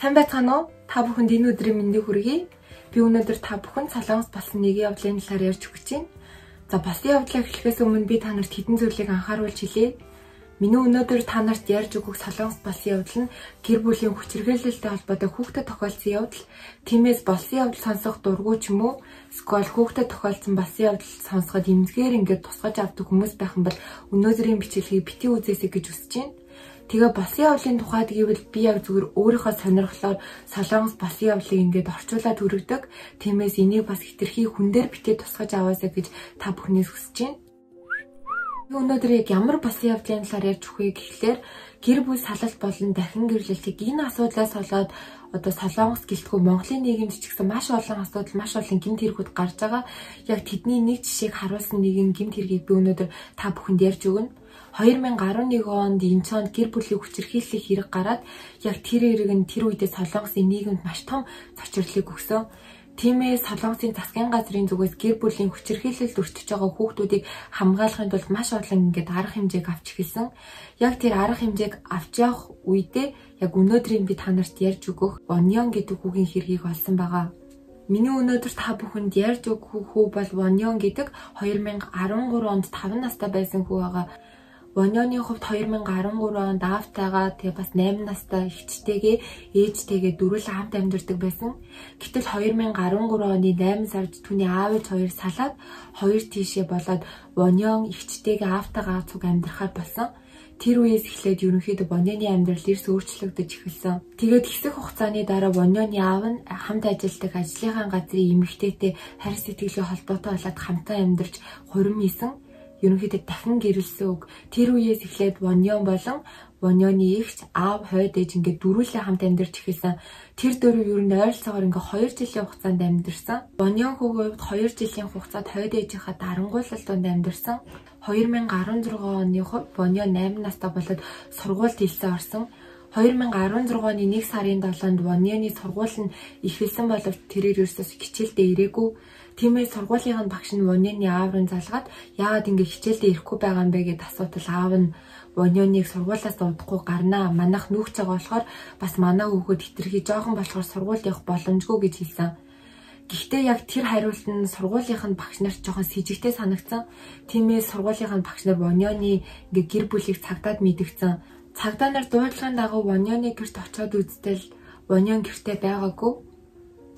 Сайн байцгаана уу? Та бүхэнд энэ өдрийн мэндийг хүргэе. Би өнөөдөр та бүхэнд Солонгос болсон нэгэн явдлын талаар ярьж өгч байна. За, болсон явдлаа эхлэхээс өмнө би та нарт хэдэн зүйлийг анхааруулж хэлье. Миний өнөөдөр та нарт ярьж өгөх Солонгос болсон явдал нь гэр бүлийн хүчирхийлэлтэй холбоотой хүүхдэд тохиолдсон явдал. Тиймээс болсон явдал сонсох дургүй ч юм уу, эсвэл хүүхдэд тохиолдсон болсон явдал сонсоход эмзгээр ингээд тусгаж авдаг хүмүүс байх юм бол өнөөдрийн бичлэгийг битгий үзээсэй гэж хүсэж байна. Тэгээ болсон явдлын тухайд гэвэл би яг зүгээр өөрийнхөө сонирхлоор Солонгос болсон явдлыг ингээд орчуулад хүргэдэг. Тиймээс энийг бас хэтэрхий хүн дээр битгий тусгаж аваасай гэж та бүхнээс хүсэж байна. Өнөөдөр яг ямар болсон явдлын талаар ярьж өгөх вэ гэхлээр гэр бүл салалт болон дахин гэрлэлтийг энэ асуудлаас болоод одоо Солонгос гэлтгүй Монголын нийгэмд ч гэсэн маш олон асуудал, маш олон гэмт хэрэгүүд гарч байгаа. Яг тэдний нэг жишээг харуулсан нэгэн гэмт хэргийг би өнөөдөр та бүхэнд ярьж өгнө. 2011 онд Инчонд гэр бүлийн хүчирхийллийн хэрэг гараад яг тэр хэрэг нь тэр үедээ Солонгосын нийгэмд маш том цочрлыг өгсөн. Тиймээс Солонгосын засгийн газрын зүгээс гэр бүлийн хүчирхийлэлд өртөж байгаа хүүхдүүдийг хамгаалахын тулд маш олон ингээд арга хэмжээг авч эхэлсэн. Яг тэр арга хэмжээг авч явах үедээ яг өнөөдрийн би та нарт ярьж өгөх Вонён гэдэг хүүгийн хэргийг олсон байгаа. Миний өнөөдөр та бүхэнд ярьж өгөх хүү бол Вонён гэдэг 2013 онд 5 настай байсан хүү байгаа. Вонёны хувьд 2013 онд аавтайгаа тэгээ бас 8 настай эгчтэйгээ ээжтэйгээ дөрвөл хамт амьдардаг байсан. Гэтэл 2013 оны 8 сард түүний аав ээж хоёр салаад хоёр тийшээ болоод Вонён эгчтэйгээ аавтайгаа цуг амьдрахаар болсон. Тэр үеэс эхлээд ерөнхийдөө Вонёны амьдрал эрс өөрчлөгдөж эхэлсэн. Тэгээд хэсэг хугацааны дараа Вонёны аав нь хамт ажилладаг ажлынхаа газрын эмэгтэйтэй харь сэтгэлийн холбоотой болоод хамтан амьдарч хурим хийсэн. Ерөнхийдөө дахин гэрэлсэн үг. Тэр үеэс эхлээд Вонён болон Вонёны эгч, аав, хойд ээж ингээд дөрвөлээ хамт амьдарч эхэлсэн. Тэр дөрөв ер нь ойролцоогоор ингээд 2 жилийн хугацаанд амьдарсан. Вонён хүүгийн хувьд 2 жилийн хугацаанд хойд ээжийнхаа дарангуйлал донд амьдарсан. 2016 оны хувьд Вонён 8 настай болоод сургуульд элсэн орсон. 2016 оны 1 сарын 7-нд Вонёны сургууль нь эхэлсэн боловч тэрээр ерөөсөө хичээлдээ ирээгүй. Тиймээс сургуулийн багш нь Вонёны аав руу залгаад яагаад ингэ хичээлдээ ирэхгүй байгаа юм бэ гэд асуудал аав нь Вонёныг сургуулиас удахгүй гарнаа. Манайх нүүгч байгаа болохоор бас манай хүүхэд хэтэрхий жоохон болохоор сургуульд явах боломжгүй гэж хэлсэн. Гэхдээ яг тэр хариулт нь сургуулийнх нь багш нарт жоохон сэжигтэй санагдсан. Тиймээс сургуулийнх нь багш нар Вонёны ингээ гэр бүлийг цагдаад мэдгдсэн. Цагдаа нар дуудлагын дагуу Вонёны гэрт очиод үзтэл Вонён гэртээ байгаагүй.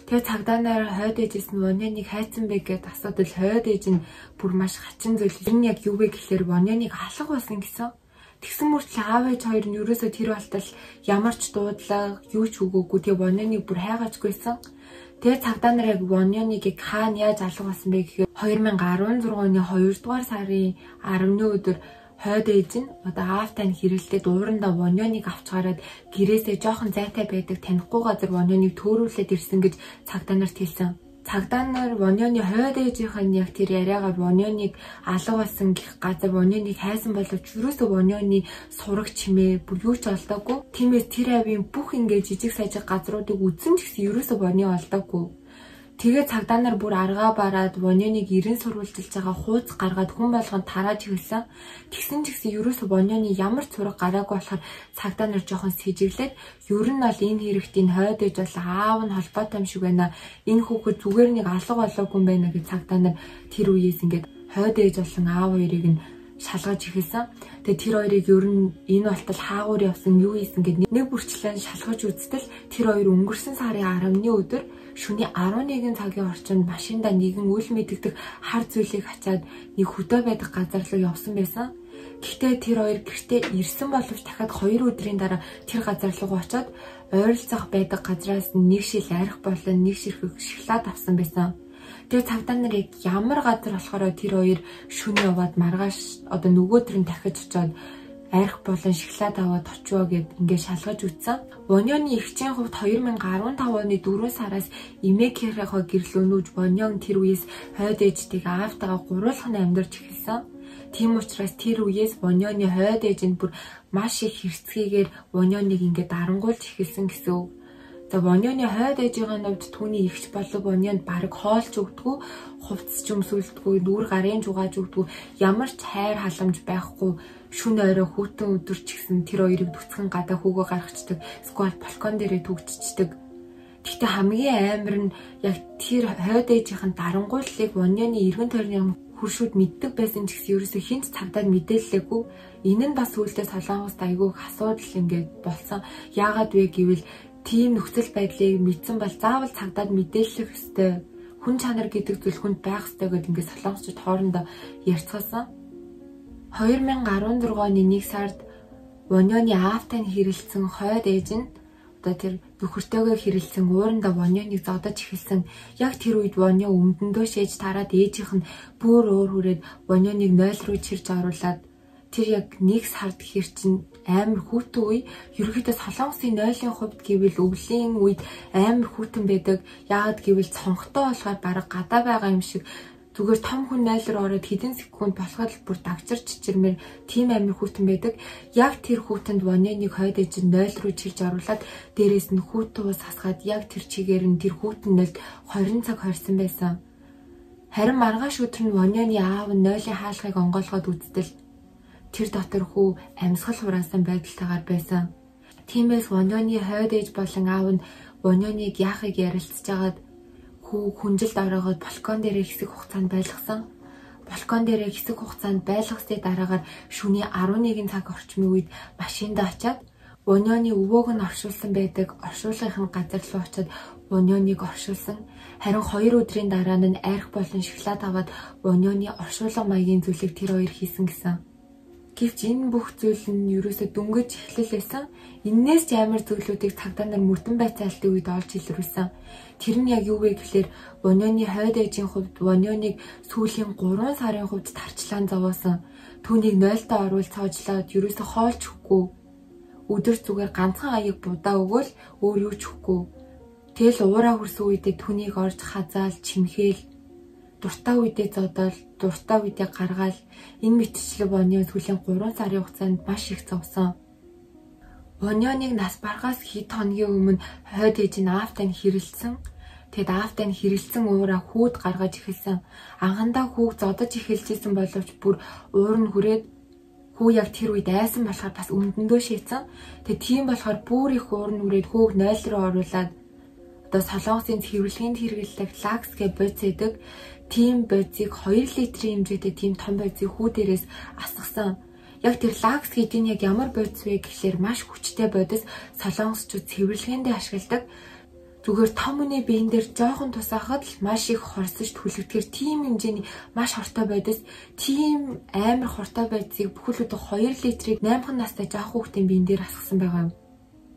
Тэгээ цагдаа нар хойд ээжээс нь Вонёныг хайцсан бэ гэд асуудал хойд ээж нь бүр маш хачин зүйл. Тэр нь яг юу вэ гэхлээр Вонёныг алга болсон гэсэн. Тэгсэн мөртлөө аав ээж хоёр нь ерөөсөө тэр болтол ямар ч дуудлага юу ч өгөөгүй. Тэгээ Вонёныг бүр хайгаачгүйсэн. Тэгээ цагдаа нар яг Вонёныг яг хаана яаж алга болсон бэ гэхээр 2016 оны 2 дугаар сарын 10-ны өдөр хойд ээж нь одоо аавтай нь хэрэлдээд уурандаа Вонёныг авч гараад гэрээсээ жоохон зайтай байдаг танихгүй газар Вонёныг төөрүүлээд ирсэн гэж цагдаа нарт хэлсэн. Цагдаа нар Вонёны хойд ээжийнх нь яг тэр яриагаар Вонёныг алга болсон гэх газар Вонёныг хайсан боловч ерөөсөө Вонёны сураг чимээ бүр юу ч олдоогүй. Тиймээс тэр авийн бүх ингээд жижиг сажиг газруудыг үзсэн ч гэсэн ерөөсөө Вонё олдоогүй. Тэгээ цагдаа нар бүр аргаа бараад Вонёныг эрен сурвалжилж байгаа хууц гаргаад хүн болгонд тарааж эхэлсэн. Тэгсэн ч гэсэн ерөөсөө Вонёны ямар ч зураг гараагүй болохоор цагдаа нар жоохон сэжиглээд ер нь бол энэ хэрэгт энэ хойд ээж бол аав нь холбоотой юм шиг байна. Энэ хүүхэд зүгээр нэг алга болоогүй юм байна гэж цагдаа нар тэр үеэс ингээд хойд ээж болон аав хоёрыг нь шалгаж эхэлсэн. Тэгээ тэр хоёрыг ер нь энэ болтол хаагуур явсан юу хийсэн гэд нэг бүрчлэн шалгаж үзтэл тэр хоёр өнгөрсөн сарын 10-ны өдөр шөнийн 11 цагийн орчинд машиндаа нэгэн үл мэдэгдэх хар зүйлийг хачаад нэг хөдөө байдаг газар руу явсан байсан. Гэхдээ тэр хоёр гэртээ ирсэн боловч дахиад 2 өдрийн дараа тэр газар руу очиод ойролцоох байдаг газраас нэг шил арх болон нэг ширхэг шоколад авсан байсан. Тэгээ цагдаа нар яг ямар газар болохоор тэр хоёр шөнө яваад маргааш одоо нөгөөдөр нь дахиж очиод арх болон шоколад аваад очивоо гэд ингээд шалгаж үзсэн. Вонёны эгчийн хувьд 2015 оны 4 сараас эмээгийнхээ гэрлөө нүүж Вонён тэр үеэс хойд ээжтэйгээ аавтайгаа гуруулхан амьдарч эхэлсэн. Тийм учраас тэр үеэс Вонёны хойд ээж нь бүр маш их хэрцгийгээр Вонёныг ингээд дарангуйлж эхэлсэн гэсэн үг. За Вонёны хойд ээжийн хувьд түүний эгч болов Вонёнд бараг хоолч өгдөггүй, хувцас ч өмсүүлдэггүй, нүүр гарын жугааж өгдөггүй, ямар ч хайр халамж байхгүй, шүн орой хүүтэн өдөр ч гэсэн тэр хоёрыг нүцгэн гадаа хүүгөө гаргацдаг, сквал балкон дээрээ түгжчихдэг. Гэхдээ хамгийн амар нь яг тэр хойд ээжийнхэн дарангуйллыг Вонёны эргэн тойрны хөршүүд мэддэг байсан ч гэсэн ерөөсөө хинт цагдаад мэдээллээгүй. Энэ нь бас сүүлдээ Солонгост айгүй их асуудал ингээд болсон. Яагаад вэ гэвэл тийм нөхцөл байдлыг мэдсэн бол заавал цагдаад мэдээлэх ёстой. Хүн чанар гэдэг зүйл хүнд байх ёстой гэдээ ингээд солонгосчууд хоорондоо ярьцгаасан. 2016 оны 1 сард Вонёны аавтай нь хэрэлцсэн хойд ээж нь одоо тэр нөхөртөөгөө хэрэлцэн уурандаа Вонёныг зодож эхэлсэн. Яг тэр үед Вонё өмдөндөө шээж тараад ээжийнх нь бүр уур хүрээд Вонёныг 0 руу чирж оруулаад тэр яг 1 сард гэхэр чинь амар хүүтэн үе. Ерөнхийдөө Солонгосын 0-ын хувьд гэвэл өвлийн үед амар хүүтэн байдаг. Яагаад гэвэл цонхтой болохоор бараг гадаа байгаа юм шиг зүгээр том хүн 0 руу ороод хэдэн секунд болоход л бүр дагчарч чичирмээр тийм амар хүүтэн байдаг. Яг тэр хүүтэнд Вонёныг хойд ээж нь 0 руу чирж оруулаад дээрээс нь хүүтэн ус хасгаад яг тэр чигээр нь тэр хүүтэн 0-д 20 цаг хорьсон байсан. Харин маргааш өдөр нь Вонёны аав нь 0-ын хаалгыг онгойлгоод үзтэл тэр дотор хүү амьсгал хураасан байдалтайгаар байсан. Тиймээс Вонёны хойд ээж болон аав нь Вонёныг яахыг ярилцж хагаад хүү хүнжилд ороогоод балкон дээрээ хэсэг хугацаанд байлгасан. Балкон дээрээ хэсэг хугацаанд байлгасны дараагаар шөнийн 11 цаг орчмын үед машиндаа очиад Вонёны өвөөг нь оршуулсан байдаг. Оршуулгын газар руу очиад Вонёныг оршуулсан. Харин 2 өдрийн дараа нь арх болон шоколад аваад Вонёны оршуулга маягийн зүйлийг тэр хоёр хийсэн гэсэн. Гэвч энэ бүх зүйл нь ерөөсөө дөнгөж эхлэл байсан. Эннээс ч амар зүйлүүдийг цагдаа нар мөрдөн байцаалтын үед олж илрүүлсэн. Тэр нь яг юу вэ гэхлээр Вонёны хойд ээжийн хувьд Вонёныг сүүлийн 3 сарын хувьд тарчлаан зовоосон. Түүнийг 0-доо оруул цоожлоод ерөөсөө хоолч өгөхгүй. Өдөр зүгээр ганцхан аяг будаа өгөөл өөр юу ч өгөхгүй. Тэгэл уураа хүрсэн үедээ түүнийг орж хазаал, чимхээл дуртай үедээ зодоол, дуртай үедээ гаргаал. Энэ мэтчлэг Вонё сүүлийн 3 сарын хугацаанд маш их зовсон. Вонёныг нас барахаас хэд хоногийн өмнө хойд ээж нь аавтай нь хэрэлцсэн. Тэгэд аавтай нь хэрэлцсэн уураа хүүд гаргаж эхэлсэн. Анхандаа хүүг зодож эхэлжсэн боловч бүр уур нь хүрээд хүү яг тэр үед айсан болохоор бас өмдөндөө шийдсэн. Тэгээд тийм болохоор бүр их уур нь хүрээд хүүг 0 руу оруулаад одоо Солонгосын цэвэрлэгээнд хэрэглэдэг лакс гэ бодис байдаг. Тийм бодисыг 2 литрийн хэмжээтэй тийм том бодисыг хүү дээрээс асгасан. Яг тэр лакс гэдэг нь яг ямар бодис вэ гэхлээр маш хүчтэй бодис солонгосчууд цэвэрлэгээндээ ашигладаг. Зүгээр том хүний биен дээр жоохон тусаахад л маш их хорсож түлэгдэхээр тийм хэмжээний маш хортой бодис, тийм амар хортой бодисыг бүхэл өдөр 2 литрийг 8 настай жоох хүүхдийн биен дээр асгасан байгаа юм.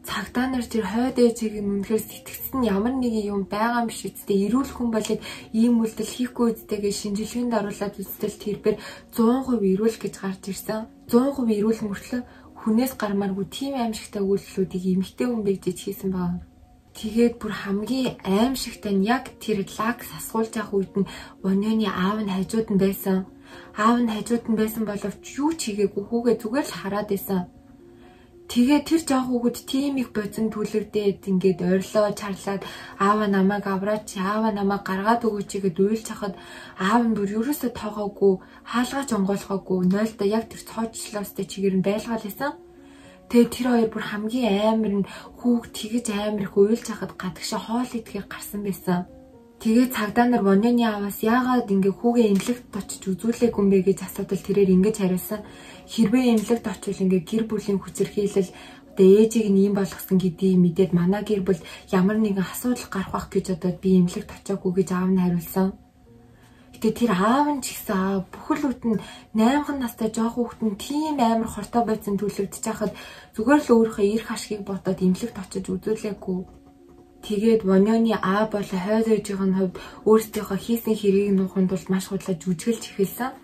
Цагдаа нар тэр хойд ээжийг нь үнэхээр сэтгцэн нь ямар нэгэн юм байгаа юм биш үстэй, эрүүл хүн болоод ийм үйлдэл хийхгүй үстэй гэж шинжилгээнд оруулаад үзтэл тэрбэр 100% эрүүл гэж гарч ирсэн. 100% эрүүл мөртлөө хүнээс гармааргүй тийм аимшигтай үйлдэлүүдийг эмэгтэй хүн бэгжиж хийсэн байгаа. Тэгээд бүр хамгийн аимшигтай нь яг тэр лакс асгуулж явах үед нь Вонёны аав нь хажууд нь байсан. Аав нь хажууд нь байсан боловч юу ч хийгээгүй хүүгээ зүгээр л хараад байсан. Тэгээ тэр жоох хүүхэд тийм их бодсон түлэгдээд ингээд орилоо чарлаад аава намайг авраач, аава намайг гаргаад өгөөч гэд уйлж хахад аав нь бүр ерөөсөө тоогоогүй, хаалгаач онгойлгоогүй, 0-доо яг тэр цоочлоостой чигээр нь байлгаал байсан. Тэгээ тэр хоёр бүр хамгийн амар нь хүүг тэгэж амар их уйлж хахад гадагшаа хоол идэхээр гарсан байсан. Тэгээ цагдаа нар Вонёны ааваас яагаад ингээ хүүгээ эмнэлэгт очиж үзүүлээгүй юм бэ гэж асуудал тэрээр ингэж хариулсан. Хэрвээ эмнэлэгт очивол ингээ гэр бүлийн хүчирхийлэл одоо ээжийг нь ийм болгосон гэдгийг мэдээд манай гэр бүл ямар нэгэн асуудал гарах байх гэж одоо би эмнэлэгт очиагүй гэж аав нь хариулсан. Гэтэ тэр аав нь ч гэсэн аав бүхэл бүтэн 8 настай жоох хүүхэд нь тийм амар хортой байсан түлэгдэж хахад зүгээр л өөрийнхөө эрх ашгийг бодоод эмнэлэгт очиж үзүүлээгүй. Тэгээд Вонёны аав болон хойд ээжийн хувьд өөрсдийнхөө хийсэн хэргийг нуухын тулд маш худлаа жүжиглэж эхэлсэн.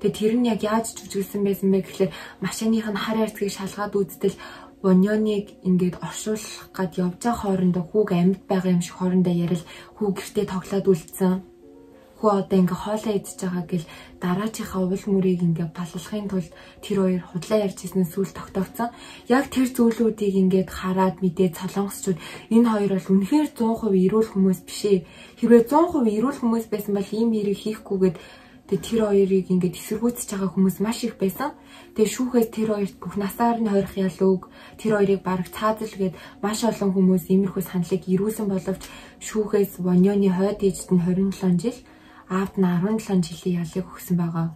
Тэгээд тэр нь яг яаж жүжиглсэн байсан бэ гэхлээр машиных нь хар хайрцгийг шалгаад үзтэл Вонёныг ингээд оршуулах гад явж байгаа хоорондоо хүүг амьд байгаа юм шиг хоорондоо ярил хүү гэртээ тоглоод үлдсэн. Хүү одоо ингээ хоолоо идчихэж байгаа гэл дараачихаа уул мөрийг ингээ баллахын тулд тэр хоёр худлаа ярьж ирсэн сүүл тогтоогдсон. Яг тэр зүйлүүдийг ингээд хараад мэдээд солонгосчууд энэ хоёр бол үнэхээр 100% эрүүл хүмүүс биш ээ. Хэрвээ 100% эрүүл хүмүүс байсан бол ийм хэрэг хийхгүйгээд тэр хоёрыг ингээд эсэргүүцэж байгаа хүмүүс маш их байсан. Тэгээ шүүхээс тэр хоёрт бүх насаар нь хойрох ялууг, тэр хоёрыг бараг цаазал гээд маш олон хүмүүс иймэрхүү саналыг ирүүлсэн боловч шүүхээс Вонёны хойд ээжд нь 27 жил, аавд нь 17 жилийн ялыг өгсөн байгаа.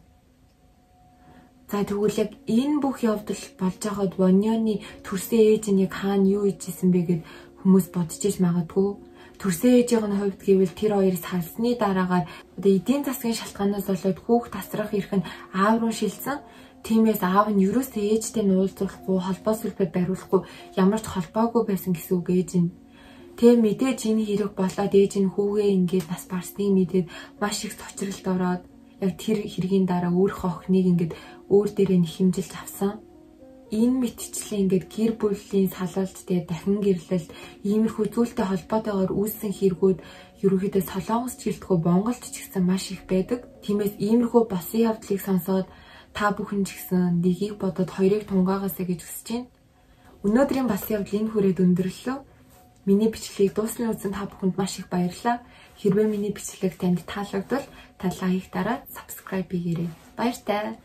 За тэгвэл яг энэ бүх явдал болж байхад Вонёны төрсөн ээж нь яг хаана юу хийжсэн бэ гэд хүмүүс бодож иж магадгүй. Төрсөн ээжийн хувьд гэвэл тэр хоёр салсны дараагаар одоо эдийн засгийн шалтгаанаас болоод хүүхд тасрах эрх нь аав руу шилжсэн. Тиймээс аав нь ерөөсөө ээжтэй нь уулзахгүй, холбоо сүлбээ бариулахгүй, ямар ч холбоогүй байсан гэсэн үг ээж нь. Тэгээ мэдээж энэ хэрэг болоод ээж нь хүүгээ ингээд нас барсныг мэдээд маш их цочролд ороод яг тэр хэргийн дараа өөрийнхөө охиныг ингээд өөр дээрээ нь хэмжилж авсан. Энэ мэтчлэн ингээд гэр бүлийн салалт, тэгээ дахин гэрлэлт иймэрхүү зүйлтэй холбоотойгоор үүссэн хэрэгүүд ерөнхийдөө Солонгос гэлтгүй Монголд ч гэсэн маш их байдаг. Тиймээс иймэрхүү болсон явдлыг сонсоод та бүхэн ч гэсэн нэгийг бодоод хоёрыг тунгаагаасаа гэж хүсэж байна. Өнөөдрийн болсон явдал энэ хүрээд өндөрлөө. Миний бичлэгийг дуусны үзсэн та бүхэнд маш их баярлалаа. Хэрвээ миний бичлэг танд таалагдвал та лайк дараад subscribe хийгээрэй. Баяртай.